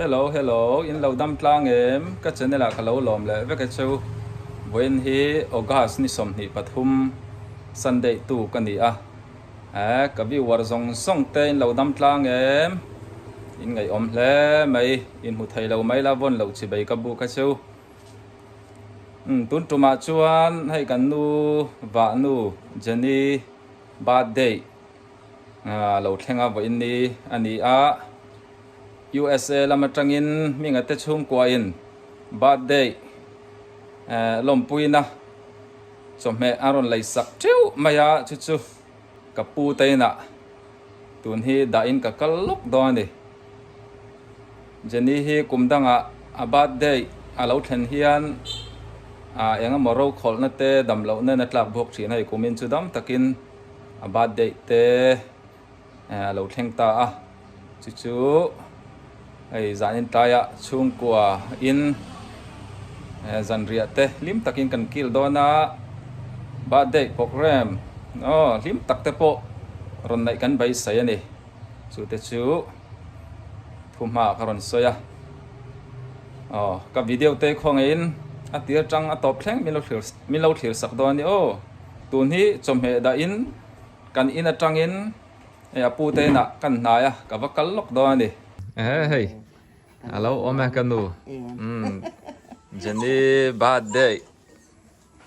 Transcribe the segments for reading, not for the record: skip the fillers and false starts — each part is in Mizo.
Hello hello in lo dam tlang em ka channel ah ka lo lawm leh vek e cheu vawiin hi August ni 23 Sunday tu ka ni a eh ka viewer zawng zawng te in lo dam tlang em in ngaihawm hle mai in hmu thei lo mai la vawn loh chi bei ka buk a cheu umm tun tumah chuan hei kan nu vahnu Jenny birthday a lo thleng a vawiin ni a ni a USA lam atangin hminga te chhungkuain birthday eh lawmpuina chawhmeh a rawn lei sak teuh mai a chu chu ka pu te inah tun hi dahin ka kal lawk dawn a ni Jenny hi kum dangah a birthday a lo thlen hian ah eng emaw rokhawlhna te dam lohna in a tlak bawk thin a hei kumin chu dam takin a birthday te a lo thleng ta a chu chu hei zanin tlaiah chhungkua in zanriah te hlim takin kan kil dawn a birthday program aw hlim tak te pawh rawn neih kan beisei a ni chu te chu thu hmaah ka rawn sawi a aw ka video te khawngaihin a tir atang a tawp thleng min lo thlir min lo thlir sak dawn a ni aw. Tun hi chawhmeh dahin kan in atangin hei a pu te inah kan hnai a, ka va kal lawk dawn a ni. Ehe hei a lo awm e ka nu umm Jenny birthday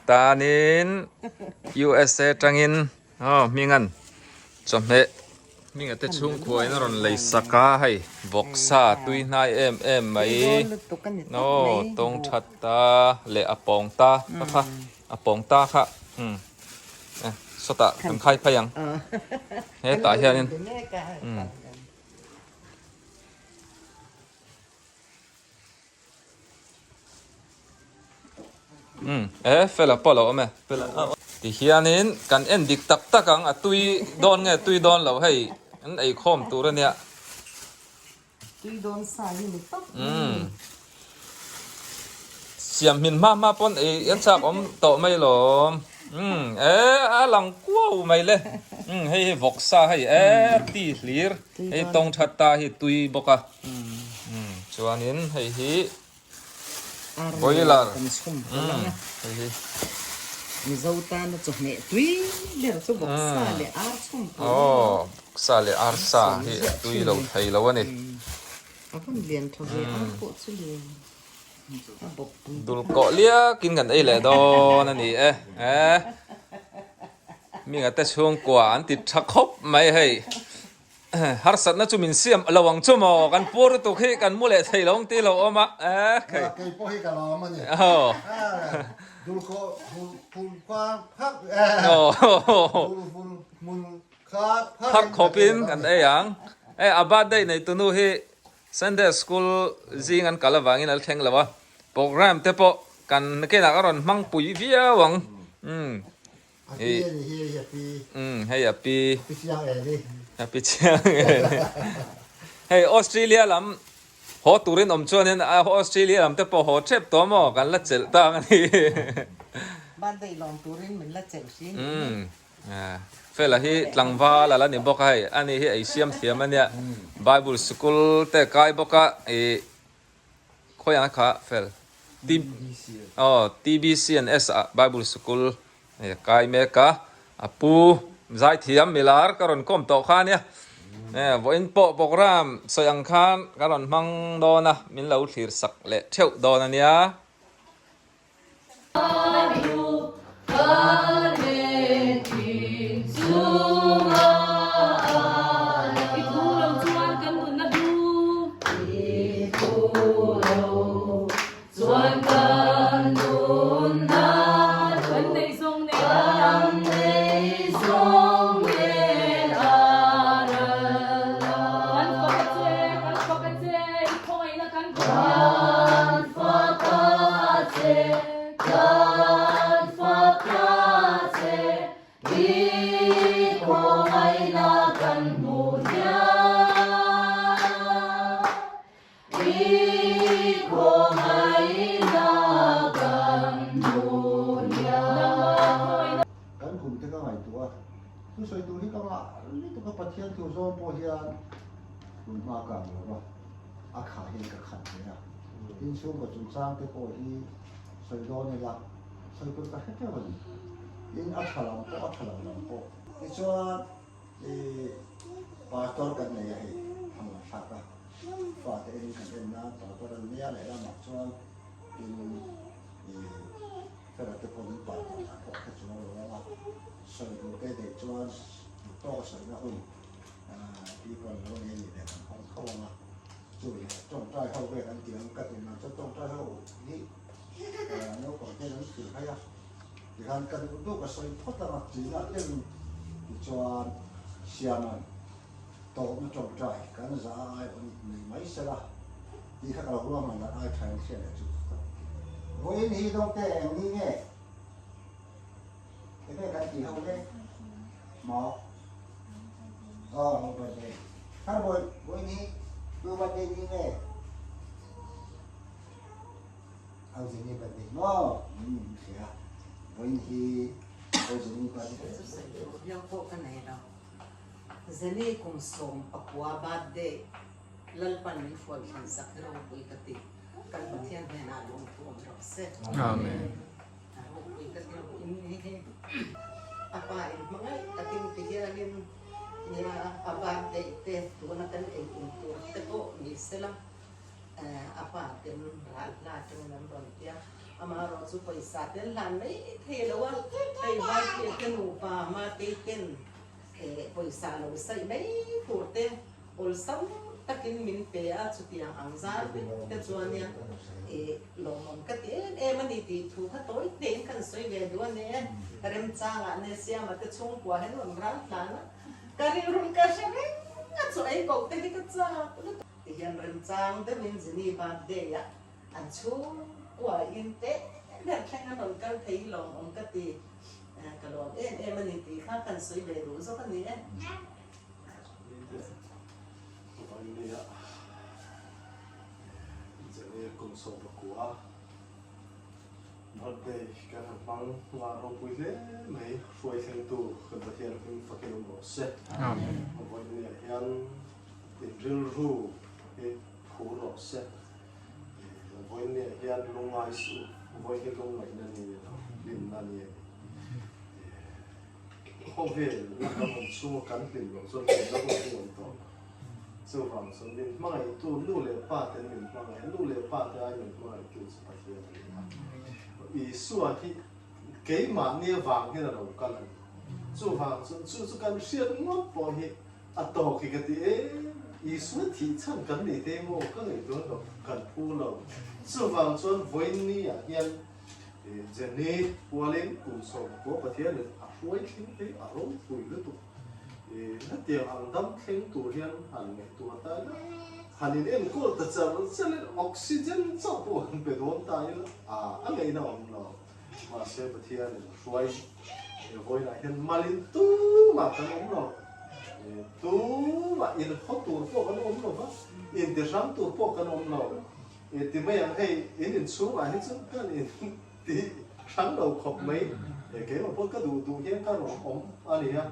tanin USA tangin aw hmingan chawhmeh hminga te chhungkua in a rawn lei sak a hei vawksa tui hnai em em mai aw tawng that ta leh a pawng ta kha kha. A pawng ta kha umm eh sawtah kan khai phei ang hetah hianin umm umm eh fela pawh a lo awm e fela ti hianin kan en dik tak tak ang a tui dawn nge tui dawn lo hei an ei khawm tur ania. Tui dawn sa hi ni tawp mai a ni. Siam hmin hma hma pawn ei an chak awm tawh mai lawm. Umm e a lang kuau mai le. Umm hei hi vawk sa hei e ti hlir. Hei tawng that ta hi tui bawk a. Umm chuanin hei hi boiler. Umm hei hi. Mizo tana chawhmeh tui ber chu vawk sa leh ar chhum pawh a ni. Aw vawk sa leh ar sa hi a tui lo thei lo a ni. A van lian tha ve ar pawh chu le a bawk pui. Dul kawh liakin kan ei leh dawn a ni e. Minga te chhungkua an ti tha khawp mai hei. Harsatna chu min siam lo ang chu maw? Kan pu lutuk hi kan mu leh thei lo ang tih lo awm a. Kei kei pawh hi ka lawm a ni. Dul kawh hul hul kha phak dul hul hmul kha phak khawpin kan ei ang. E a birthday nei tunu hi Sunday school zing an kal avangin a thleng lo a. Program te pawh kan nakinah ka rawn hmang pui viau ang. A pi a ni hi, hei a pi. Umm, hei a pi. A pi chiang e ni. A pi chiang e ni. Hei Australia lam haw turin awm chuanin Australia lam te pawh haw tep tawh maw kan la chelh tang a ni. Birthday lawm turin min la chelh hri ni. Umm, Fela hi tlangval a la ni bawk a hei, ani hi ei siam thiam a nia. Bible sikul te kai bawk a, ih Khawi ang a kha fel? Aw TBCNS ah Bible Sikul kai mek a, a pu Zaithiam Milar ka rawn kawm tawh kha ania. Vawiin pawh program sawi ang khan ka rawn hmang dawn a, min lo thlir sak leh theuh dawn ania. Kan kum te ka ngaihtuah a, thusawi tur hi ka ngah lutuk a Pathian thu zawng pawh hian tun hma ka ang lo va. A khah hian ka khat ve a. Tin chhungkaw chungchang te pawh hi sawi dawn ila, sawi tur ka hre teuh a ni. Tin a tha lam pawh a tha lo lam pawh. Tichuan i pastor kan nei a hei thang la thlak a, fate enin kan en nan pastor an nia lehlamah chuan tin i fela te pawh min pastor lah pawh hre chuang lo ang a, sawi duh te neih chuan duh tawk a sawina hun pi pawn lo nei a nih leh kan hawng tho ang a, chu leh tawngtai ho vel an ti ang ka tum ang chuan tawngtai ho hi naupang ten an thlir hai a. Tikhan ka duh duh ka sawi phawt ang a, china ten tichuan Siama'n tawhna tawngtai kan za a ai awm nei mai sela tih kha ka lo ruahman dan ai tha in hria leh chu ka ti. Vawiin hi dawngte eng ni nge? Enge kan tih ho mek maw? Aw ho birthday. Thar vawiin hi tu birthday ni nge? Auzini birthday maw? Umm hria. Vawiin hi Auzini birthday. Chu sawi tur viau pawh ka nei lo. Zeni kum 19 birthday Lalpan min hruai thlen sak hi ropui ka ti. Kan Pathian hnenah lungthu awm rawh se. Amen. Ropui ka ti in ni hi. A pa in hmangaih takin ti hianin nia a birthday te tuna kan ei in tur te pawh ni sela. A pa ten ral hla atangin an rawn ti a, amaherawh chu pawisa te an hlan mai thei lo a, hei Vaipui te nupa Matei ten pawisa lo saih mai tur te awlsam takin min pe a, chutiang ang zar vek te chuan nia lawmawm ka ti em em a ni tih thu kha tawi hnehin kan sawi ve duh a ni e, remchangah nia Siama te chhungkua hian rawn ral hlan a, ka rilrun ka hre reng a, chaw ei koh te hi ka chak lutuk. Tihian remchang deuhin Zini birthday ah an chhungkua in te ber thleng an rawn kal thei hi lawmawm ka ti, ka lawm em em a ni tih kha kan sawi ve duh zawk a ni e. Vainia Zini kum 19 birthday kan han hmang nghah ropui hle mai, hruai thlengtu kan Pathian hming fakin awm rawh se. Amen. Vainia hian In rilru hi phur rawh se. Vawiinniah hian lungngai suh u. Vawiin hi lungngaihna ni a lo, hlimna ni a ni. Khawvel la kan awm chhunga kan hlim loh chuan hlimna hun hi awm tawh lo. Chuvang chuan min hmangaihtu nu leh pa ten min hmangaih a, nu leh pa te ai min hmangaihtu chu Pathian a ni a. Isua hi keimahni avang hian a lo kal a ni. Chuvang chuan chu chu kan hriat ngawt pawh hi A tawk hi ka ti em, Isua thih chhan kan nei te maw ka ngaihtuah lo, kan phu lo. Chuvang chuan vawiin ah hian Jenny pualin kum 19 Pathianin a hruai thleng te a ropui lutuk. Hetiang ang dam thleng tur hian han ngaihtuah ta ila, han in enkawl ta char char in oxygen chauh pawh han pe dawn ta ila, a ngaihna awm lo. Mahse Pathianin a hruai vawiinah hian malin tumah kan awm lo, tumah inhaw tur pawh kan awm lo va, intihrang tur pawh kan awm lo. Ti mai ang hei in inchhungah hi chuan kan inti hrang lo khawp mai, keimah pawh ka duh duh hian ka rawn awm a ni a.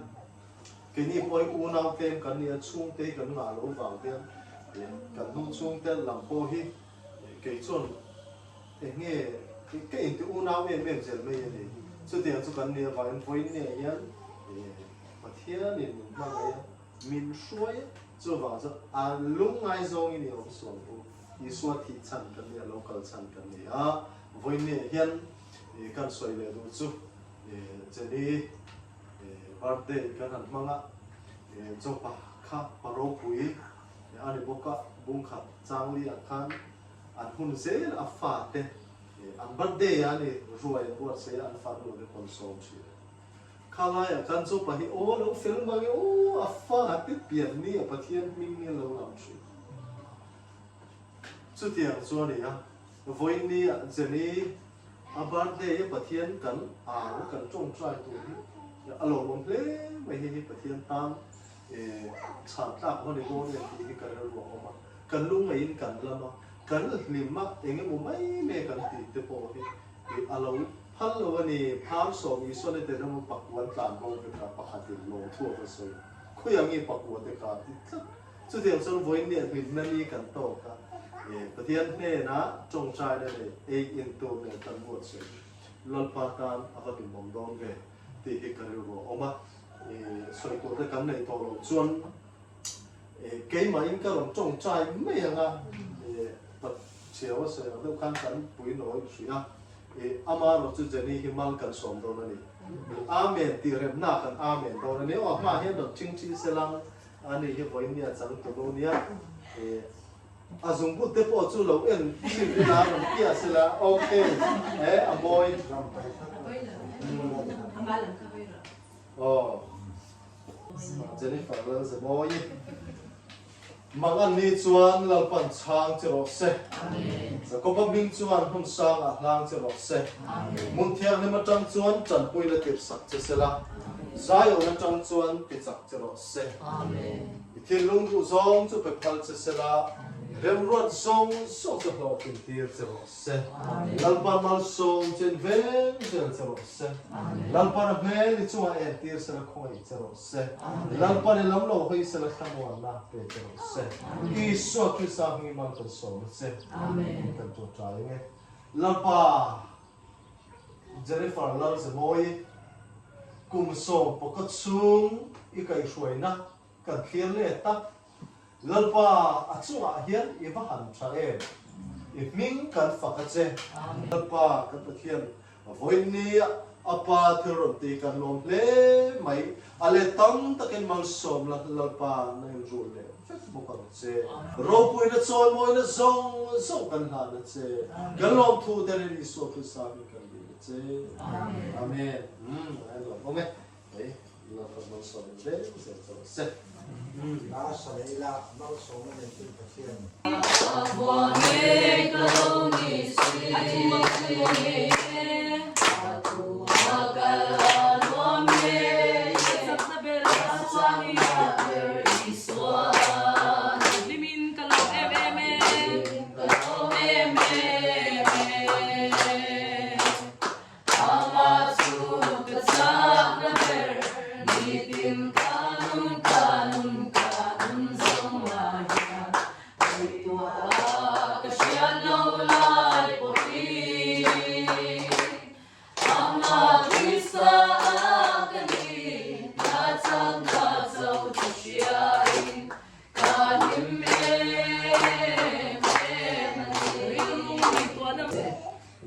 Keini pawh hi unau tlem kan ni a, chhungte hi kan ngah lo vang hian kan hnu chhungte lam pawh hi kei chuan Eng nge ka inti unau em em zel mai a ni. Chutiang chu kan nih avangin vawiin nge hian Pathianin min hmangaih a, min hruai a, chuvang chuan a lungngai zawngin i awm sual u. Isua thih chhan kan ni a, lo kal chhan kan ni a. Vawiin nge hian kan sawi leh duh chu Jenny birthday kan han hmang a, Jopa kha pa ropui a ni bawk a, bungkhat changli ah khan An hun zel a fate an birthday a ni ruai an ruat se an farnu te pawn sawm thin. Kha laiah khan chu pa hi aw lo fel mang e aw a fate pian ni a Pathian hming hi lo lam thin. Chutiang chu a ni a, vawiin ni ah Jenny a birthday a Pathian kan au kan tawngtai tur hi a lawmawm hle mai hei hi Pathian tan chhan tlak a va ni dawn em tih hi ka rilru a awm a. Kan lungngaihin kan lam a, kan hlim a, eng emaw mai mai kan tih te pawh hi a lo phal lo a ni. Phar sawm Isuan e ten emaw pakua an tlan bo vek a, pakhatin lawm thu a va sawi. Khawiah nge pakua te kha a ti tlat. Chutiang chuan vawiin nia hlimna ni kan tawk a. Pathian hnenah tawngtaina leh ei in tur nen kan buatsaih Lalpa tan a va hlimawm dawn ve tih hi ka rilru a awm a. Sawi tur te kan neih tawh loh chuan keimahin ka rawn tawngtai mai ang a, Pathiaua sawi ang deuh khan kan pui nawi hrih a, amaherawh chu Jenny hi mal kan sawm dawn a ni. Amen tih remna kan Amen dawn a ni. Aw a hmaah hian rawn ṭhingṭhi selang a ni hi vawiin nia chang tunu nia. A zungbut te pawh chu lo en chhin ila rawn piah sela ok e a mawi. Aw Jennifer Lalzemawi Mang an ni chuan Lalpan chhang che rawh se. Jakoba hming chuan hmun sangah hlang che rawh se. Hmun thianghlim atang chuan tanpui la tirhsak che sela, Zion atang chuan tichak che rawh se. I thinlung duh zawng chu pe phal che sela, remruat zawng zawng chu hlawhtlin tir che rawh se. Lalpa malsawm chen veng zel che rawh se. Lalpan a hmel i chungah en tir sela khawngaih che rawh se. Lalpan i lam lo hawi sela thlamuanna pe che rawh se. Isua Krista hmingin mal kan sawm a che. Kan tawngtai ang e. Lalpa Jennifer Lalzemawi, kum 11 chhung i kaihhruaina kan thlir let a, Lalpa a chungah hian i va han tha em? I hming kan fak a che. Lalpa kan Pathian vawiin a Pa thil rawn ti kan lawm hle mai. A let tam takin malsawm la Lalpa na inrul leh vek bawk ang che. Ropuina chawimawina zawng zawng kan hlan a che. Kan lawmthu terin Isua Krista hming kan dil a che. Amen. Umm a en lawm awm e. Hei Lalpa malsawmin zel zel chu rawh se. A sawi ila malsawm a nei tu Pathian.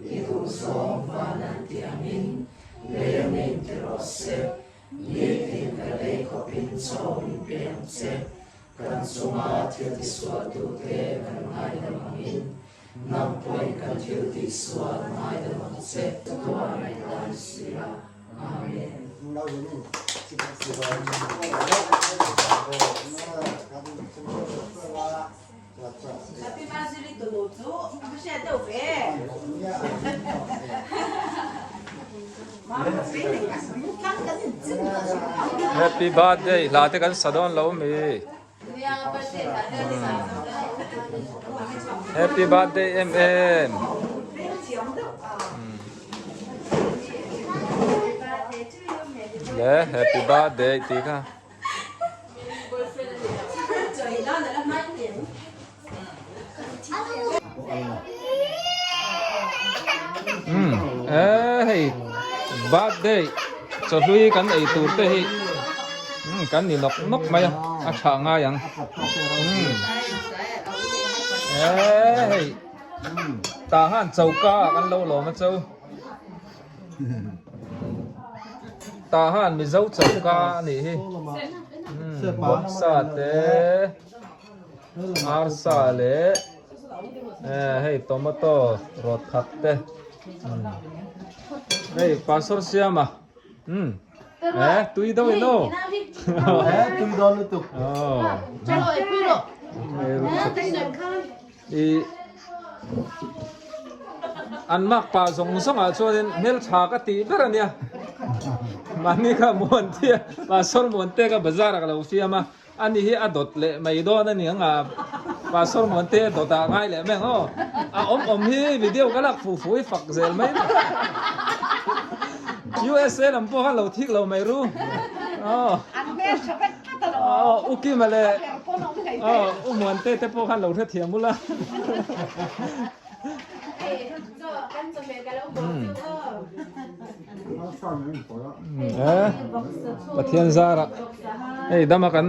I duhzawng van an ti angin lei a min ti rawh se, nitin ka lei khawpin chaw min pe ang che, kan chunga thil tisualtute kan ngaidam angin nang pawhin kan thil tihsual ngaidam ang che. Chatuan ngaihdan si a, Amen. Happy birthday hla te kan sa dawn lo mi Happy birthday em em Le happy birthday tih kha. Hei birthday chawhlui kan ei tur te hi kan ni nawk nawk mai a a tha ngai ang hei tah han choka ah kan lo lawm a cho. Tah han Mizo choka a nih hi Bawksa te Arsa leh hei tomato rawt khat te hei pastor siama eh tui deuh in aw eh tui dawn lutuk I an mak pah zawng zawng ah chuanin hmeltha ka tih ber a nia. Mahni kha Muantea Pastor Muantea kha bazar ah ka lo fiam a, ani hi a dawt leh mai dawn a ni ang a, Pastor Muantea dawt ah ngai leh mai ang aw. A awm awm hi video ka lak fuh fuh i fak zel mai. USA lam pawh kha lo thik lo mai ru. Aw. An hmeltha vek tlat a lo. Aw, Ukima leh. A ber pawn a awm hlei. Aw, u Muante te pawh khan lo hrethiam ula. Pathian zara hei dama kan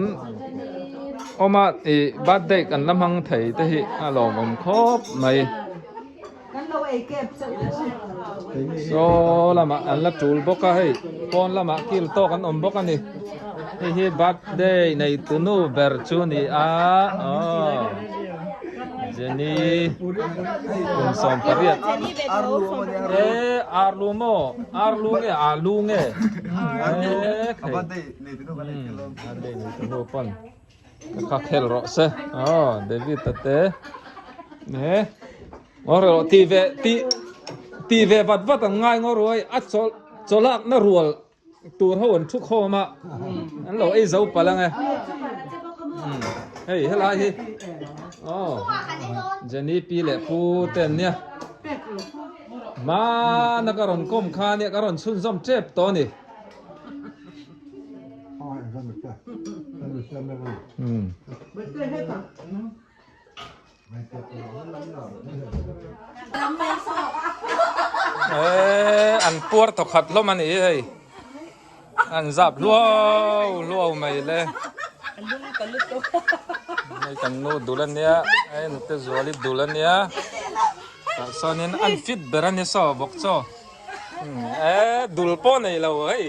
awm a ih birthday kan la hmang thei te hi a lawmawm khawp mai. Saw lamah an la tul bawk a hei pawn lamah kil tawk an awm bawk a ni hei hi birthday nei tunu ber chu ni a aw Jenny kum 18 e arlu maw arlu nge alu nge e khai birthday nei tunu pawn. Ka khel rawh se aw David a te he ngaw rawh ti ve ti ti ve vat vat an ngai ngaw ruai a chaw chawlak na rual tur ho an thu khawm a an lo ei zo palh ang e hei helai hi aw Jenny pi leh pu te an nia hmana ka rawn kawm kha nia ka rawn chhunzawm tep tawh a ni. Eee an puar thawkhat hlawm a ni hei an zap hluau hluau mai le hei kan nu dul a nia hei nute zuali dul a nia tah sawnin an fit ber a ni saw bawk chaw. Eee dul pawh nei lo hei.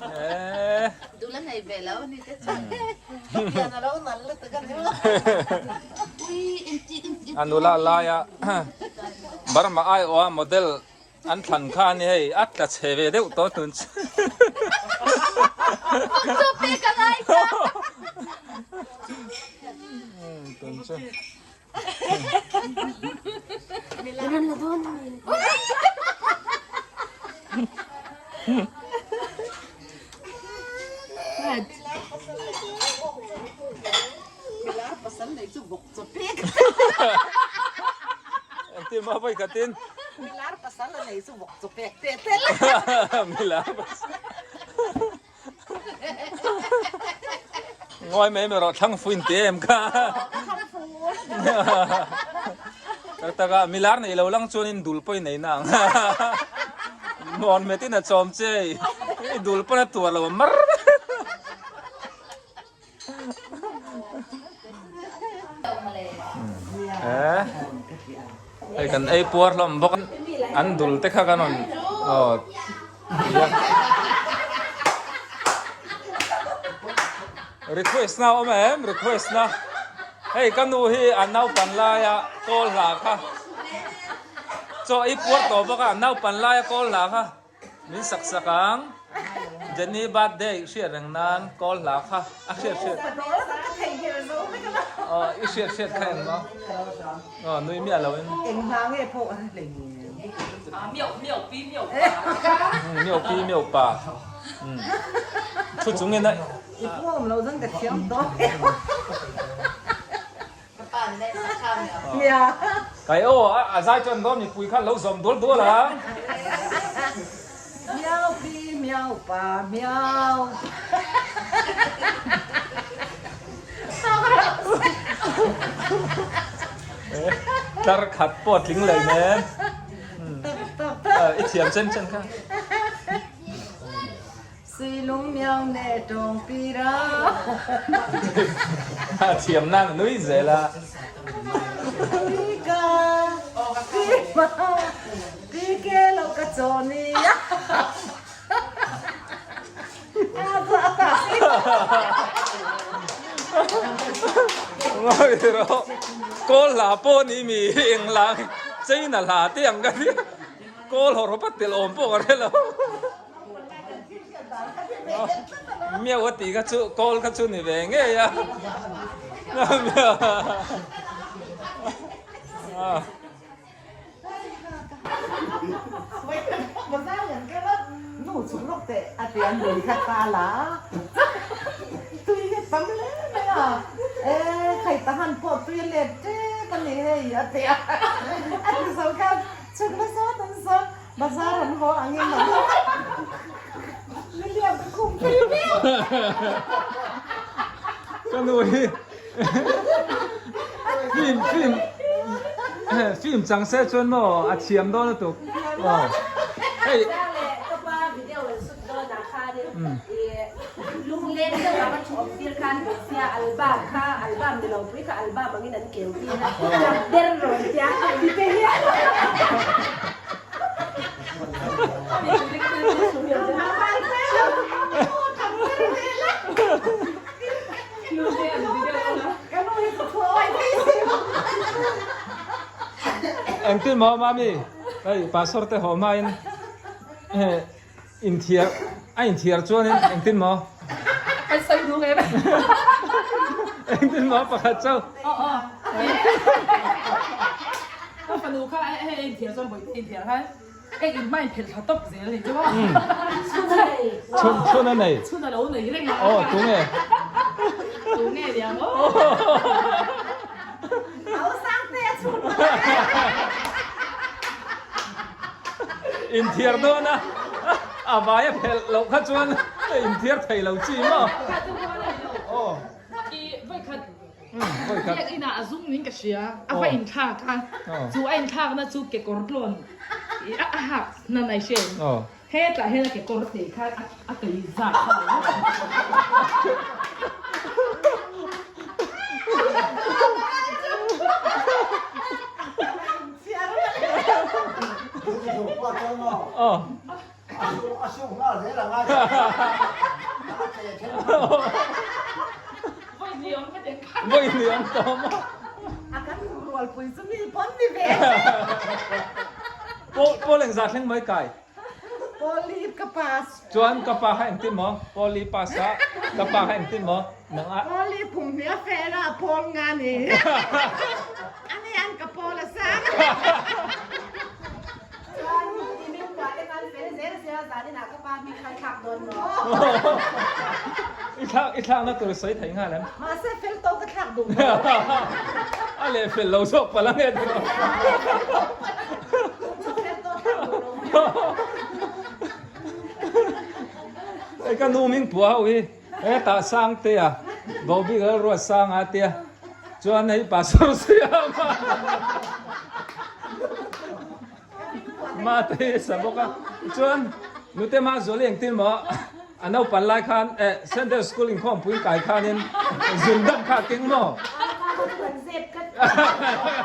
Eee. Dul a nei ve lo ni te chuan. Pian a lo nal lutuk a ni maw. A nula laia Burma aiawha model an thlan kha a ni hei a tla chhe ve deuh tawh tun chu. Tun chu. Engtin maw vawi khatin? Milar pasal a nei chu bawk chaw pek teh tel. Milar pasal. Ngawi mai mai rawh thlang fuin ti em kha. Tak tak a milar nei lo lang chuan in dul pawh i nei na ang. Mawn met in a chawm che i dul pawn a tuar lo mar. Hei kan ei puar hlawm bawk an dul te kha kan rawn aw request na awm em request na hei ka nu hi a naupan laia kawl hla kha chaw ei puar tawh bawk a naupan laia kawl hla kha. Min sak sak ang. Jenny birthday i hriat reng nan call hla kha a hriat hriat. Aw i hriat hriat kha eng maw? Aw nui miah lo in. Eng hla nge pawh a hlei nge. Miau miau pi miau pa. Miau pi miau pa. Thu chung in a. I puam lo zan ka thiam tawh. Kai aw a zai chuan dawn mipui khan lo zawm dual dual a. Miau pi miau pa miau. Tlar khat pawh a tling leh nen. I thiam chen chen kha. Suilung miau ne tawng pi ra. A thiam nan a nui zel a. Pi ka pi ma pi ke lo ka chaw ni a. A chu a ta si. Ngawi rawh. Kawl hla pawh ni mi eng hla China hla te ang ka nia. Kawl hawrh hawp a tel awm pawh ka hre lo. Miau a tih kha chu kawl kha chu ni ve ngei a. Bazar an haw angin an William ka khum phei viau. Ka nu hi film film film chang se chuan maw a thiam dawn lutuk. Aw hei. Ka pa video an sut dawn ah khanin lungleng deuh ang a thu awm tir khan sia album kha album ni lo pui kha album angin an keu tir a tap der rawn tia a ti te hian. Engtin maw mami hei pastor te haw hmain inthiar a inthiar chuanin engtin maw engtin maw pakhat chauh. Ka fanu kha hei a inthiar chuan bawihte inthiar khan eng in hma in phelh thla tawp zel a ni chu maw. Chhun a nei. Chhun chhun a nei. Chhun a lo nei reng a. Aw tunge. Tunge liam aw. Au sang te a chhun. Inthiar dawn a a vai a phelh loh kha chuan inthiar thei lo chi maw. Aw. I vawikhat Biak inah a zung niin ka hria, a va inthlak a, chu a inthlakna chu kekawr tlawn a hak hnan a hre em? Hetah hian a kekawr tei kha a kei zat kha lo. Vawi hniam tawh maw? A kan rualpui chu mi pawn ni ve. Pawl engzah thleng mai kai? Pawl hi ka pass. Chuan ka pa kha engtin maw? Pawl i pass a, ka pa kha engtin maw? Nang a. Pawl hi phum hnih a fel a, pawl nga ni. Ani an ka pawl a sang. Chuan i min kuah te khan fel zel sia zanin ah ka pa hming kha i thlak dawn maw? I thlak i thlakna tur sawi thei nghal em? Mahse fel to ka thlak duh lo. A leh fel lo zawk palh ange tiraw? Fel to thlak duh lo mai. Hei ka nu hming puah ho hi hetah Sangtea Bobik Lalruatsanga tia chuan hei Pastor Siama. Mate hi sa bawk a chuan nute mah zuali engtin maw a naupan lai khan eh Sunday school inkhawmpui kai khanin zun deuh kha keng maw Kha chu kan zep ka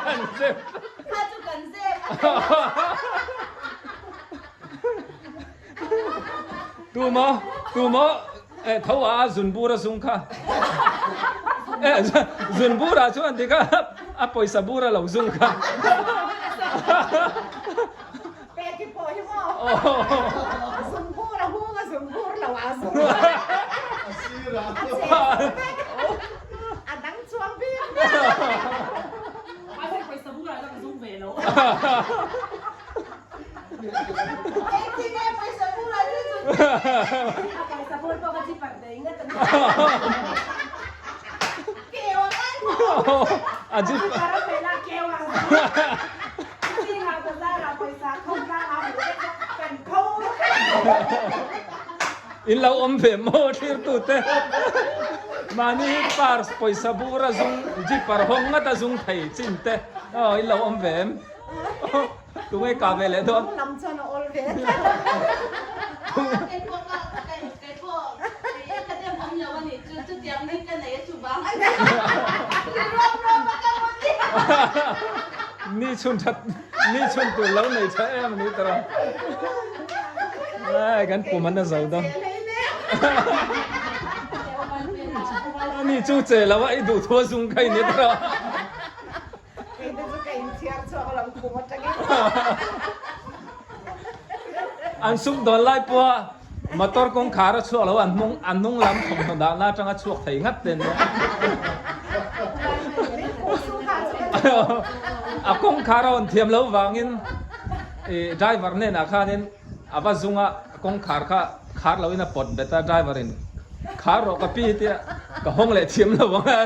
kan zep Kha chu kan zep Tu maw tu maw eh tho a zun bur a zung kha eh zun bur ah chuan tikha a pawisa bur a lo zung kha Peki pawh hi maw zun bur a hung a zun bur lo a zung A sir a a che vek a dang chuang bik Mahse pawisa bur ah chuan ka zung ve lo. In lo awm ve maw thlirtute mahni hi purse pawisa bura zung zipper hawng ngata zung thei chin te aw in lo awm ve em. Tunge ka ve leh dawn? Lam chuan a awl ve. Ni chhun that ni chhun tur lo nei tha em ani tara. Ai kan pum an a zo dawn. Ani chu che lo a i duh thu a zung kha i ni tara. Kei te chu ka inchhiar chhuak alawm khum atangin. An sum dawn lai pawha motor kawngkhar a chhuak lo an hnung an hnung lam thawmhnaw dahna atanga chhuak thei ngat ten maw. A kawngkhar a hawn thiam lo vangin ih driver hnenah khanin a va zung a kawngkhar kha khar loin a pawt bet a driver in khar rawh ka pi tia ka hawng leh thiam lo ang a.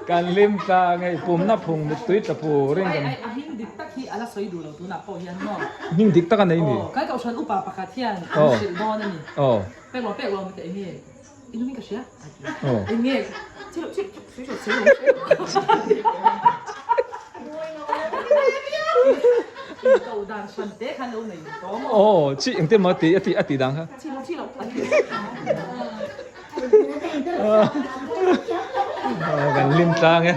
Kan hlim tlang hei pumna phung mittui tla pur in kan. hi a la sawi duh lo tunah pawh hian maw? Hming dik tak a nei ni. Aw, kan kohhran upa pakhat hian an hrilh dawn a ni. Aw. Pek lo pek lo mi teh eng nge? I hming ka hria a ti. Aw. Eng nge? Chi lo chi lo chi lo chi lo chi lo. In ko dan hran te khan lo nei tawh maw? Aw, chi engte maw ti a ti a ti dan kha. Chi lo chi lo a ti. Kan hlim tlang e.